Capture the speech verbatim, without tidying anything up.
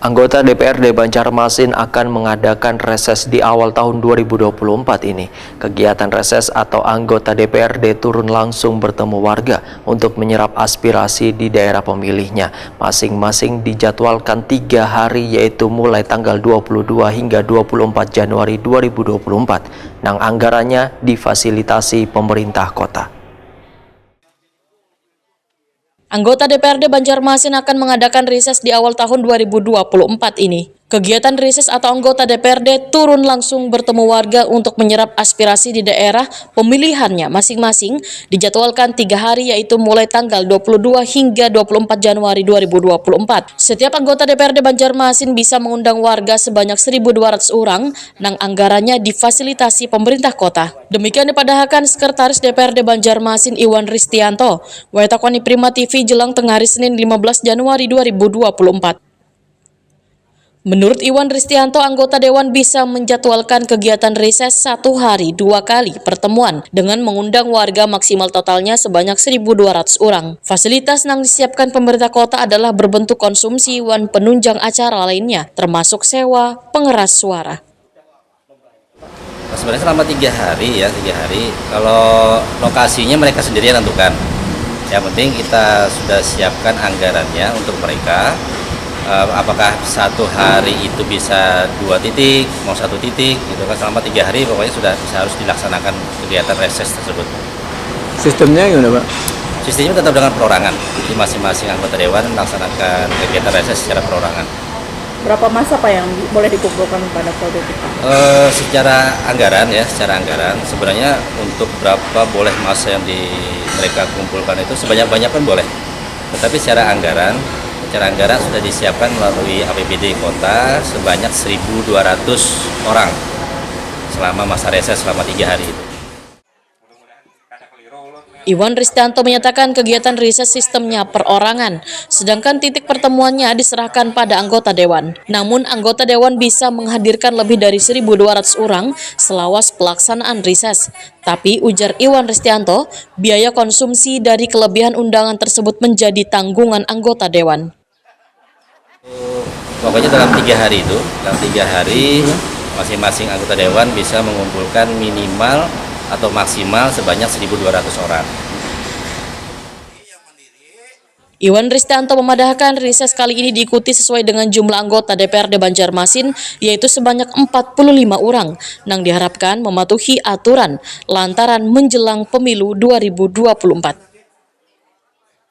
Anggota D P R D Banjarmasin akan mengadakan reses di awal tahun dua ribu dua puluh empat ini. Kegiatan reses atau anggota D P R D turun langsung bertemu warga untuk menyerap aspirasi di daerah pemilihnya. Masing-masing dijadwalkan tiga hari, yaitu mulai tanggal dua puluh dua hingga dua puluh empat Januari dua ribu dua puluh empat, nang anggarannya difasilitasi pemerintah kota. Anggota D P R D Banjarmasin akan mengadakan reses di awal tahun dua ribu dua puluh empat ini. Kegiatan reses atau anggota D P R D turun langsung bertemu warga untuk menyerap aspirasi di daerah pemilihannya masing-masing dijadwalkan tiga hari, yaitu mulai tanggal dua puluh dua hingga dua puluh empat Januari dua ribu dua puluh empat. Setiap anggota D P R D Banjarmasin bisa mengundang warga sebanyak seribu dua ratus orang, nang anggarannya difasilitasi pemerintah kota. Demikian dipadahakan Sekretaris D P R D Banjarmasin Iwan Ristianto, Wetakoni Prima T V jelang tengah hari Senin lima belas Januari dua ribu dua puluh empat. Menurut Iwan Ristianto, anggota dewan bisa menjadwalkan kegiatan reses satu hari dua kali pertemuan dengan mengundang warga maksimal totalnya sebanyak seribu dua ratus orang. Fasilitas nang disiapkan pemerintah kota adalah berbentuk konsumsi wan penunjang acara lainnya, termasuk sewa pengeras suara. Sebenarnya selama tiga hari ya, tiga hari. Kalau lokasinya mereka sendiri yang tentukan. Yang penting kita sudah siapkan anggarannya untuk mereka. Eh, apakah satu hari itu bisa dua titik, mau satu titik, gitu kan? Selama tiga hari pokoknya sudah bisa harus dilaksanakan kegiatan reses tersebut. Sistemnya gimana, Pak? Sistemnya tetap dengan perorangan. Jadi masing-masing anggota dewan melaksanakan kegiatan reses secara perorangan. Berapa masa, Pak, yang boleh dikumpulkan pada waktu itu, Pak? Eh, secara anggaran ya, secara anggaran sebenarnya untuk berapa boleh masa yang di mereka kumpulkan itu sebanyak-banyak pun boleh. Tetapi secara anggaran, secara anggaran sudah disiapkan melalui A P B D kota sebanyak seribu dua ratus orang selama masa reses selama tiga hari itu. Iwan Ristianto menyatakan kegiatan reses sistemnya perorangan, sedangkan titik pertemuannya diserahkan pada anggota dewan. Namun, anggota dewan bisa menghadirkan lebih dari seribu dua ratus orang selawas pelaksanaan reses. Tapi, ujar Iwan Ristianto, biaya konsumsi dari kelebihan undangan tersebut menjadi tanggungan anggota dewan. Pokoknya dalam tiga hari itu, dalam tiga hari masing-masing anggota dewan bisa mengumpulkan minimal atau maksimal sebanyak seribu dua ratus orang. Iwan Ristianto memadahkan, reses kali ini diikuti sesuai dengan jumlah anggota D P R D Banjarmasin, yaitu sebanyak empat puluh lima orang, nang diharapkan mematuhi aturan lantaran menjelang pemilu dua ribu dua puluh empat.